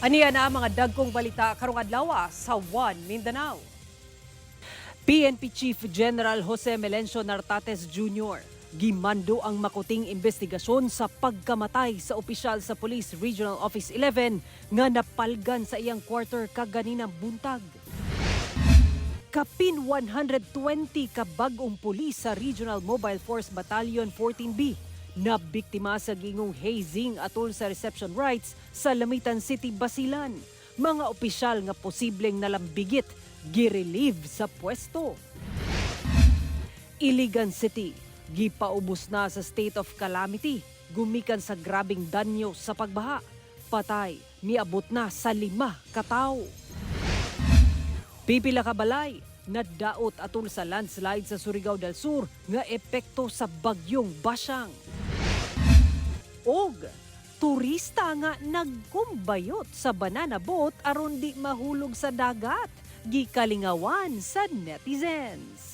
Aniya na ang mga dagkong balita karong adlaw sa One Mindanao. PNP Chief General Jose Melencio Nartates Jr. gimando ang makuting investigasyon sa pagkamatay sa opisyal sa Police Regional Office 11 nga napalgan sa iyang quarter kaganinang buntag. Kapin 120 ka bag-ong pulis sa Regional Mobile Force Battalion 14B na biktima sa gingong hazing atol sa reception rites sa Lamitan City, Basilan. Mga opisyal nga posibleng nalambigit girelieve sa pwesto. Iligan City, gipaubos na sa state of calamity, gumikan sa grabing danyo sa pagbaha. Patay, miabot na sa 5 katawo. Pipila ka balay, nadaot atol sa landslide sa Surigao del Sur nga epekto sa bagyong Basyang. Og turista nga nagkumbayot sa banana boat aron di mahulog sa dagat, gikalingawan sa netizens.